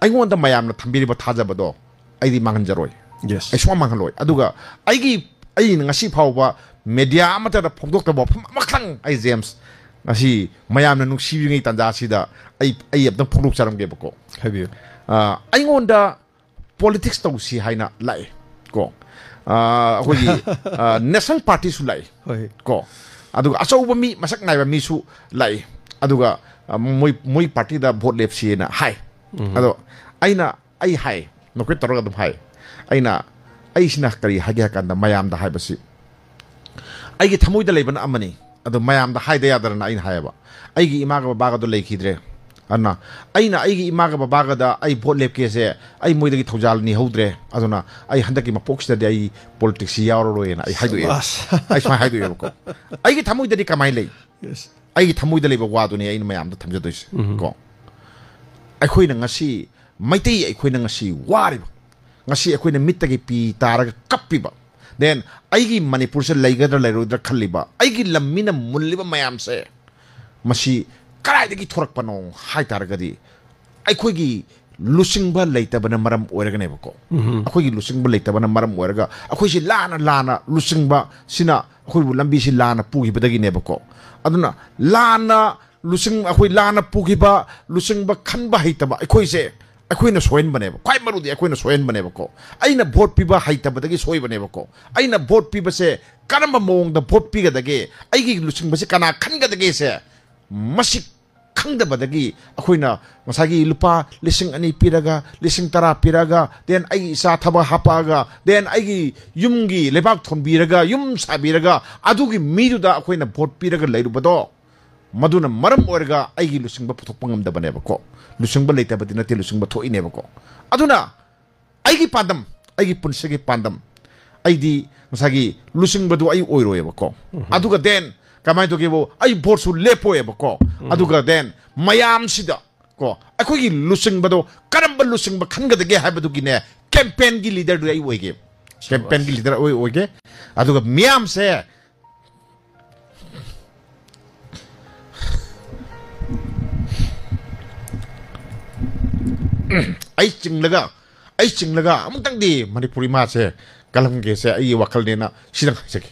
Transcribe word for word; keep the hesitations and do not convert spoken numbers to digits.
ꯑꯩꯉꯣꯟꯗ ꯃꯌꯥꯝꯅ ꯊꯝꯕꯤꯔꯤꯕ ꯊꯥꯖꯕꯗꯣ ꯑꯩꯗꯤ ꯃꯥꯡꯍꯟꯖꯔꯣꯏ꯫ Yes. ꯑꯩ ꯁꯨꯡꯃꯥꯡ ꯃꯥꯡꯍꯜꯂꯣꯏ꯫ ꯑꯗꯨꯒ ꯑꯩꯒꯤ, ꯑꯩꯅ ꯉꯁꯤ ꯐꯥꯎꯕ ꯃꯦꯗꯤꯌꯥ ꯑꯃꯠꯇꯗ ꯐꯣꯡꯗꯣꯛꯇꯕ ꯋꯥꯐꯝ ꯑꯃꯈꯛꯇꯪ ꯑꯩ, ꯖꯦꯝꯁ, ꯉꯁꯤ ꯃꯌꯥꯝꯅ ꯅꯨꯡꯁꯤꯕꯤꯉꯩ ꯇꯥꯟꯖꯥꯁꯤꯗ ꯑꯩ, ꯑꯩ ꯑꯝꯇꯪ ꯐꯣꯡꯗꯣꯛꯆꯔꯝꯒꯦꯕꯀꯣ꯫ ꯍꯥꯏꯕꯤꯌꯨ꯫ ꯑ, ꯑꯩꯉꯣꯟꯗ ꯄꯣꯂꯤꯇꯤꯛꯁ ꯇꯧꯁꯤ ꯍꯥꯏꯅ ꯂꯥꯛꯑꯦ ꯀꯣ꯫ ꯑ, ꯑꯩꯈꯣꯏꯒꯤ, ꯑ, ꯅꯦꯁꯅꯦꯜ ꯄꯥꯔꯇꯤꯁꯨ ꯂꯥꯛꯑꯦ ꯍꯣꯏ꯫ ꯀꯣ꯫ ꯑꯗꯨꯒ ꯑꯆꯧꯕ ꯃꯤ, ꯃꯁꯛ ꯅꯥꯏꯕ ꯃꯤꯁꯨ ꯂꯥꯛꯏ꯫ ꯑꯗꯨꯒ, ꯑ, ꯃꯣꯏ, ꯃꯣꯏ ꯄꯥꯔꯇꯤꯗ ꯚꯣꯠ ꯂꯦꯞꯁꯤꯅ ꯍꯥꯏ꯫ ꯑꯗꯣ ꯑꯩꯅ, ꯑꯩ ꯍꯥꯏ, ꯅꯣꯀꯦꯠ ꯇꯧꯔꯒ ꯑꯗꯨꯝ ꯍꯥꯏ꯫ ꯑꯩꯅ, ꯑꯩꯁꯤꯅ ꯀꯔꯤ ꯍꯥꯏꯒꯦ ꯍꯥꯏ ꯀꯥꯟꯗ, ꯃꯌꯥꯝꯗ ꯍꯥꯏꯕꯁꯤ, ꯑꯩꯒꯤ ꯊꯃꯣꯏꯗ ꯂꯩꯕꯅ ꯑꯃꯅꯤ, ꯑꯗꯣ ꯃꯌꯥꯝꯗ ꯍꯥꯏꯗ ꯌꯥꯗ꯭ꯔꯅ ꯑꯩꯅ ꯍꯥꯏꯌꯦꯕ꯫ ꯑꯩꯒꯤ ꯏꯃꯥꯒ ꯕꯕꯥꯒꯗꯣ ꯂꯩꯈꯤꯗ꯭ꯔꯦ꯫ ꯑꯗꯨꯅ ꯑꯩꯅ ꯑꯩꯒꯤ ꯏꯃꯥꯒ ꯕꯕꯥꯒꯗ ꯑꯩ ꯚꯣꯠ ꯂꯦꯞꯀꯦꯁꯦ, ꯑꯩ ꯃꯣꯏꯗꯒꯤ ꯊꯧꯖꯥꯜ ꯅꯤꯍꯧꯗ꯭ꯔꯦ꯫ ꯑꯗꯨꯅ ꯑꯩ ꯍꯟꯗꯛꯀꯤ ꯃꯄꯣꯛꯁꯤꯗꯗꯤ ꯑꯩ ꯄꯣꯂꯤꯇꯤꯛꯁꯁꯤ ꯌꯥꯎꯔꯔꯣꯏꯅ ꯑꯩ ꯍꯥꯏꯗꯣꯛꯑꯦꯕ꯫ ꯑꯁ꯫ ꯑꯩ ꯁꯨꯃꯥꯏꯅ ꯍꯥꯏꯗꯣꯛꯑꯦꯕꯀꯣ꯫ ꯑꯩꯒꯤ ꯊꯃꯣꯏꯗꯗꯤ ꯀꯃꯥꯏꯅ ꯂꯩ? Yes. ꯑꯩꯒꯤ ꯊꯃꯣꯏꯗ ꯂꯩꯕ ꯋꯥꯗꯨꯅꯤ ꯑꯩꯅ ꯃꯌꯥꯝꯗ ꯊꯝꯖꯗꯣꯏꯁꯦ ꯀꯣ꯫ ꯑꯩꯈꯣꯏꯅ ꯉꯁꯤ, ꯃꯩꯇꯩ ꯑꯩꯈꯣꯏꯅ ꯉꯁꯤ ꯋꯥꯔꯤꯕ, ꯉꯁꯤ ꯑꯩꯈꯣꯏꯅ ꯃꯤꯠꯇꯒꯤ ꯄꯤ ꯇꯥꯔꯒ ꯀꯞꯄꯤꯕ, then ꯑꯩꯒꯤ ꯃꯅꯤꯄꯨꯔꯁꯦ ꯂꯩꯒꯗ꯭ꯔꯥ ꯂꯩꯔꯣꯏꯗ꯭ꯔꯥ ꯈꯜꯂꯤꯕ, ꯑꯩꯒꯤ ꯂꯝ ꯃꯤꯅ ꯃꯨꯜꯂꯤꯕ ꯃꯌꯥꯝꯁꯦ, ꯃꯁꯤ ꯀꯗꯥꯏꯗꯒꯤ ꯊꯣꯔꯛꯄꯅꯣ ꯍꯥꯏ ꯇꯥꯔꯒꯗꯤ, ꯑꯩꯈꯣꯏꯒꯤ ꯂꯨꯆꯤꯡꯕ ꯂꯩꯇꯕꯅ ꯃꯔꯝ ꯑꯣꯏꯔꯒꯅꯦꯕꯀꯣ꯫ ꯑꯩꯈꯣꯏꯒꯤ ꯂꯨꯆꯤꯡꯕ ꯂꯩꯇꯕꯅ ꯃꯔꯝ ꯑꯣꯏꯔꯒ ꯑꯩꯈꯣꯏꯁꯤ ꯂꯥꯟꯅ ꯂꯥꯟꯅ ꯂꯨꯆꯤꯡꯕꯁꯤꯅ ꯑꯩꯈꯣꯏꯕꯨ ꯂꯝꯕꯤꯁꯤ ꯂꯥꯟꯅ ꯄꯨꯈꯤꯕꯗꯒꯤꯅꯦꯕꯀꯣ꯫ ꯑꯗꯨꯅ ꯂꯥꯟꯅ ꯂꯨꯆꯤꯡ-, ꯑꯩꯈꯣꯏ ꯂꯥꯟꯅ ꯄꯨꯈꯤꯕ ꯂꯨꯆꯤꯡꯕ ꯈꯟꯕ ꯍꯩꯇꯕ ꯑꯩꯈꯣꯏꯁꯦ, ꯑꯩꯈꯣꯏꯅ ꯁꯣꯏꯍꯟꯕꯅꯦꯕ꯫ ꯈ꯭ꯋꯥꯏ ꯃꯔꯨꯗꯤ ꯑꯩꯈꯣꯏꯅ ꯁꯣꯏꯍꯟꯕꯅꯦꯕꯀꯣ꯫ ꯑꯩꯅ ꯚꯣꯠ ꯄꯤꯕ ꯍꯩꯇꯕꯗꯒꯤ ꯁꯣꯏꯕꯅꯦꯕꯀꯣ꯫ ꯑꯩꯅ ꯚꯣꯠ ꯄꯤꯕꯁꯦ ꯀꯔꯝꯕ ꯃꯑꯣꯡꯗ ꯚꯣꯠ ꯄꯤꯒꯗꯒꯦ, ꯑꯩꯒꯤ ꯂꯨꯆꯤꯡꯕꯁꯦ ꯀꯅꯥ ꯈꯟꯒꯗꯒꯦꯁꯦ, ꯃꯁꯤ ꯈꯪꯗꯕꯗꯒꯤ ꯑꯩꯈꯣꯏꯅ ꯉꯁꯥꯏꯒꯤ ꯂꯨꯄꯥ ꯂꯤꯁꯤꯡ ꯑꯅꯤ ꯄꯤꯔꯒ, ꯂꯤꯁꯤꯡ ꯇꯔꯥ ꯄꯤꯔꯒ, then ꯑꯩꯒꯤ ꯏꯆꯥ ꯊꯕꯛ ꯍꯥꯞꯄꯛꯑꯒ, then ꯑꯩꯒꯤ ꯌꯨꯝꯒꯤ ꯂꯩꯕꯥꯛ ꯊꯣꯟꯕꯤꯔꯒ, ꯌꯨꯝ ꯁꯥꯕꯤꯔꯒ, ꯑꯗꯨꯒꯤ ꯃꯤꯗꯨꯗ ꯑꯩꯈꯣꯏꯅ ꯚꯣꯠ ꯄꯤꯔꯒ ꯂꯩꯔꯨꯕꯗꯣ, ꯃꯗꯨꯅ ꯃꯔꯝ ꯑꯣꯏꯔꯒ ꯑꯩꯒꯤ ꯂꯨꯆꯤꯡꯕ ꯄꯨꯊꯣꯛꯄ ꯉꯝꯗꯕꯅꯦꯕꯀꯣ꯫ ꯂꯨꯆꯤꯡꯕ ꯂꯩꯇꯕꯗꯤ ꯅꯠꯇꯦ, ꯂꯨꯆꯤꯡꯕ ꯊꯣꯛꯏꯅꯦꯕꯀꯣ꯫ ꯑꯗꯨꯅ ꯑꯩꯒꯤ ꯄꯥꯟꯗꯝ, ꯑꯩꯒꯤ ꯄꯨꯟꯁꯤꯒꯤ ꯄꯥꯟꯗꯝ, ꯑꯩꯗꯤ ꯉꯁꯥꯏꯒꯤ ꯂꯨꯆꯤꯡꯕꯗꯨ ꯑꯩ ꯑꯣꯏꯔꯣꯏꯕꯀꯣ꯫ ꯑꯗꯨꯒ then ꯀꯃꯥꯏꯅ ꯇꯧꯒꯦꯕꯨ, ꯑꯩ ꯚꯣꯠꯁꯨ ꯂꯦꯞꯄꯣꯏꯕꯀꯣ꯫ ꯑꯗꯨꯒ then ꯃꯌꯥꯝꯁꯤꯗ ꯀꯣ, ꯑꯩꯈꯣꯏꯒꯤ ꯂꯨꯆꯤꯡꯕꯗꯣ ꯀꯔꯝꯕ ꯂꯨꯆꯤꯡꯕ ꯈꯟꯒꯗꯒꯦ ꯍꯥꯏꯕꯗꯨꯒꯤꯅꯦ, ꯀꯦꯝꯄꯦꯟꯒꯤ ꯂꯤꯗꯔꯗꯨ ꯑꯩ ꯑꯣꯏꯒꯦ꯫ ꯀꯦꯝꯄꯦꯟꯒꯤ ꯂꯤꯗꯔ ꯑꯩ ꯑꯣꯏꯒꯦ꯫ ꯑꯗꯨꯒ ꯃꯤꯌꯥꯝꯁꯦ ꯑꯩ ꯆꯤꯡꯂꯒ ꯑꯩ ꯆꯤꯡꯂꯒ ꯑꯃꯨꯛꯇꯪꯗꯤ ꯃꯅꯤꯄꯨꯔ ꯏꯃꯥꯁꯦ ꯀꯜꯂꯝꯒꯦꯁꯦ ꯑꯩꯒꯤ ꯋꯥꯈꯜꯅꯦꯅ ꯁꯤꯗꯪ ꯍꯥꯏꯖꯒꯦ꯫